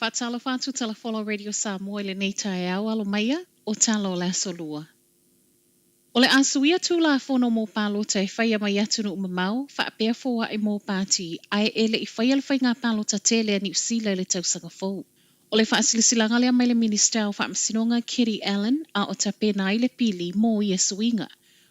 Faatalofa atu Tala Folau Radio Samoa i lenei taeao alo maia o tala o le Aso Lua. O le a suia Tulafono mo palota e faia mai atunuu mamao, faapea foaʻi mo pāti, ae e le i faia le faiga palota tele a Niu Sila i le tausaga fou. O le faasilasilaga lea mai le Minisita o Faamasinoga Kitty Allen a o tapena ai le pili mo ia suiga.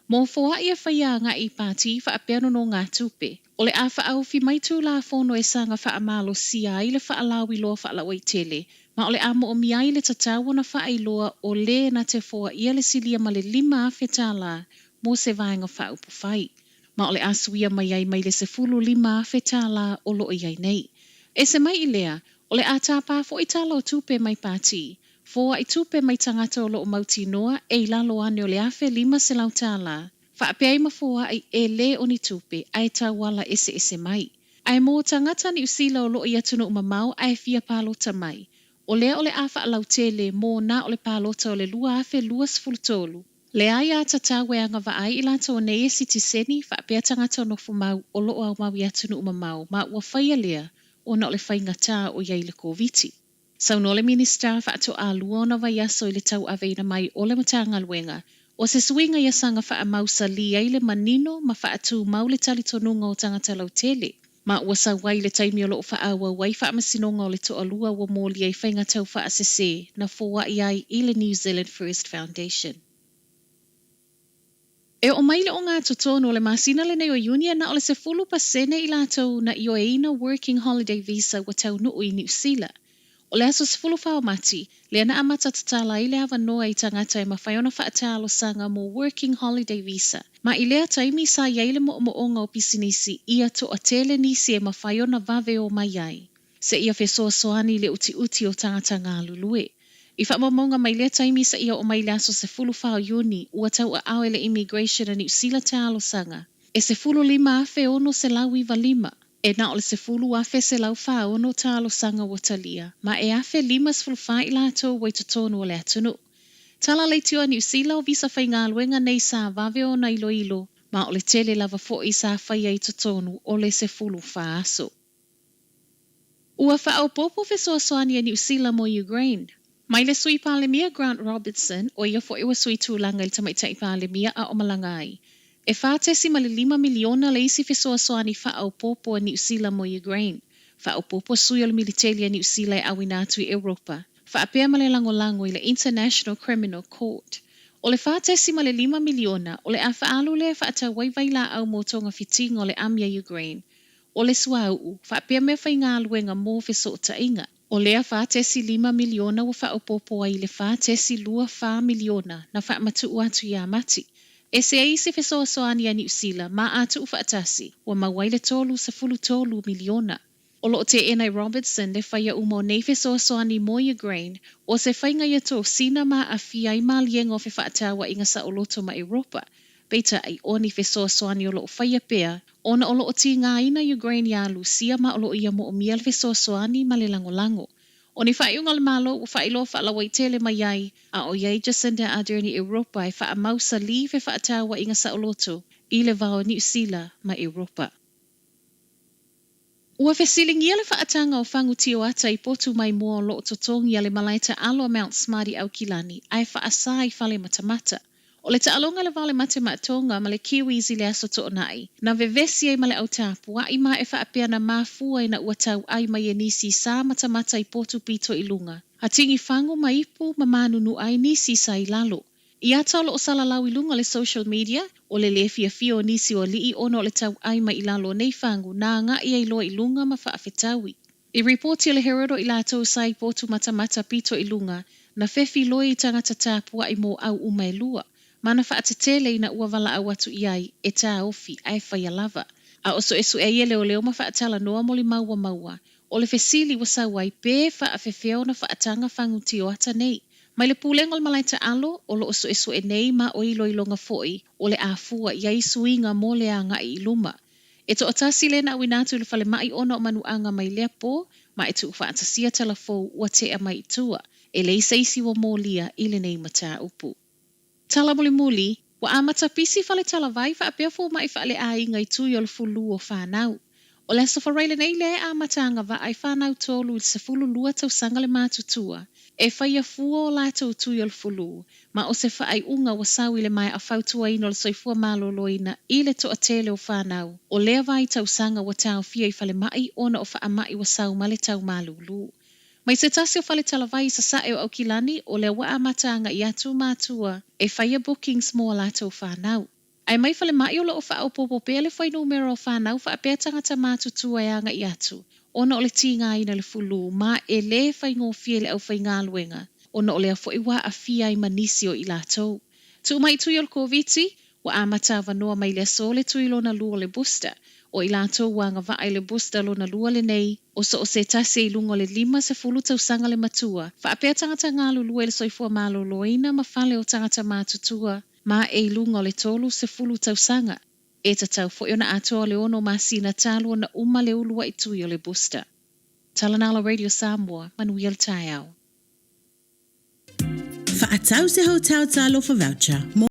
Mo foaʻi e faia agaʻi i pāti faapea nonogatupe, o le a faaofi mai Tulafono e saga faamalosia ai le faalauiloa faalauaitele ma o le a moomia ai le tatau ona faailoa o lē na te foaʻia le silia ma le $5,000 mo se vaega faaupufai. Ma o le a suia mai ai mai le $15,000 o loo i ai nei. Ese mai i lea, o le a tāpā foʻi tala o tupe mai pāti, foaʻi tupe mai tagata o loo mautinoa e i lalo ane o le $1,500, faapea ai ma foaʻi e lē o ni tupe ae tauala eseese mai. Ae mo tagata Niu Sila o loo i atunuu mamao ae fia palota mai, o lea o le a faalautele mo na o le palota o le 2023, Leai a tatau e agavaa ai i latou nei e sitiseni faapea tagata nofo mau o loo aumau i atunuu mamao ma ua faia lea ona o le faigata o i ai le Koviti. Saunoa le Minisita faatoalua ona vaiaso i le tauaveina mai o le Matagaluega o se suiga ia saga faamausalī ai le manino ma faatumau le talitonuga o tagata lautele ma ua sau ai i le taimi o loo faaauau ai faamasinoga o le toalua ua molia i faiga taufaasese na foaʻi ai i le New Zealand First Foundation. E oo mai le ogatotonu o le masina lenei o Iuni e na o le 10% i latou na ioeina Working Holiday Visa ua taunuu i Niu Sila. O le aso 14 o Mati, lea na amata tatala ai le avanoa i tagata e mafai ona faatālosaga mo Working Holiday Visa. Ma i lea taimi sa i ai le moomooga o pisinisi ia toatele nisi e mafai ona vave o mai ai. Seia fesoasoani i le utiuti o tagata galulue. I faamaumauga mai lea taimi seia oo mai i le aso 14 o Iuni, ua tauaao e le Immigration a Niu Sila tālosaga e 15,695. E na o le 10,146 tālosaga ua talia, ma e 1,054 i latou ua i totonu o le atunuu. Tala leitioa Niu Sila o visa faigaluega nei sa vave ona iloilo, ma o le tele lava foʻi sa faia i totonu o le 14 aso. Ua faaopoopo fesoasoani a Niu Sila mo Ukraine. Mai le Sui Palemia Grant Robertson, o ia foʻi ua sui tulaga i le Tamaitai Palemia a o malaga ai. E $4.5 miliona le isi fesoasoani faaopoopo a Niu Sila mo Ukraine. Faaopoopo sui o le militeli a Niu Sila e auina atu i Europa, faapea ma le lagolago i le International Criminal Court. O le $4.5 miliona, o le a faaalu lea e faatau ai vailaau mo togafitiga o le ami a Ukraine. O le suauu, faapea mea faigaluega mo fesootaiga. O lea $4.5 miliona ua faaopoopo ai i le $4.24 miliona na faamatuu atu iā Mati. Ese ai isi fesoasoani a Niu Sila ma a tuufaatasi, ua maua ai le $33 miliona. O loo teena e Robertson le faia uma o nei fesoasoani mo Ukraine, o se faiga ia tosina ma aafia ai maliega o fefaatauaiga saoloto ma Europa. Peitai, o ni fesoasoani o loo faia pea, ona o loo tigaina Ukraine iā Lusia ma o loo ia moomia le fesoasoani ma le lagolago. O ni faaiuga a le Malo ua faailoa faalauaitele mai ai, a o i ai Jacinda Ardern i Europa e faamausalī fefaatauaiga saoloto i le va o Niu Sila ma Europa. Ua fesiligia le faataga o fagu tioata i potu mai moa o loo totogi a le malae taalo a Mount Smart i Aukilani ae faasā i fale matamata. O le taaloga i le va o le Mate Matonga ma le Kiwis i le aso Toonai, na vevesi ai ma le autapuaʻi ma e faapea na mafua ina ua tauʻai mai e nisi sa matamata i potu pito i luga, a tigi fagu ma ipu ma mānunuʻai nisi sa i lalo. I ata o loo salalau i luga o le social media, o le lē fiafia o nisi o alii ona o le tauʻai mai i lalo o nei fagu na agaʻi ai loa i luga ma faafetaui. I ripoti e le Herald o i latou sa i potu matamata pito i luga, na fefi loi i tagata tapuaʻi mōʻau uma e lua, ma na faatetele ina ua valaau atu i ai e taofi ae faia lava. A o suesuʻe ai e leoleo ma faatalanoa molimau ua maua, o le fesili ua sau ai pe faafefea ona faataga fagu tioata nei. Mai le pulega o le malae taalo, o loo suesuʻe nei ma o iloiloga foʻi o le a fua i ai suiga mo le agaʻi i luma. E toatasi le na auina atu i le falemai ona o manuaga mai lea pō, ma e tuufaatasia tala fou ua tea mai i tua, e leai se isi ua molia i lenei mataupu. Tala mulimuli, ua amata pisi fale talavai faapea fomaʻi faaleaiga i tui o le fulu o whanau. O le Aso Faraile lenei lea e amata agavaa ai fanau 3 i le 12 tausaga le matutua e faia fua o latou tui o le fulu, ma o se faaiuga ua sau i le maea fautuaina o le soifua maloloina i le toatele o fanau o lea vaitausaga ua taofia i falemai ona o faamai ua sau ma le tau malulu. Mai se tasi o fale talavai i sasae o Aukilani, o lea ua amata aga'i atu matua e faia bookings mo a latou fanau. Ae mai falemai o lo o faaopoopo pea le fuainumera o fanau faapea tagata matutua e aga'i atu, ona o le tigaina i le fulu, ma e lē faigofie i le aufaigaluega, ona o lea foi ua aafia ai ma nisi o i latou. Tuu mai i tui o le Koviti, ua amata avanoa mai le aso le tui lona lua o le booster. O i latou ua agavaa i le booster lona lua lenei, o so o se tasi e i luga o le 50 tausaga le matua, faapea tagata galulue i le soifua maloloina ma fale o tagata matutua, ma e i luga o le 30 tausaga. E tatau foi ona atoa le 6 masina talu ona uma le ulua'i tui o le booster. Tala na la Radio Samoa, manuia le taeao. Faatau se hotel Talofa voucher mo.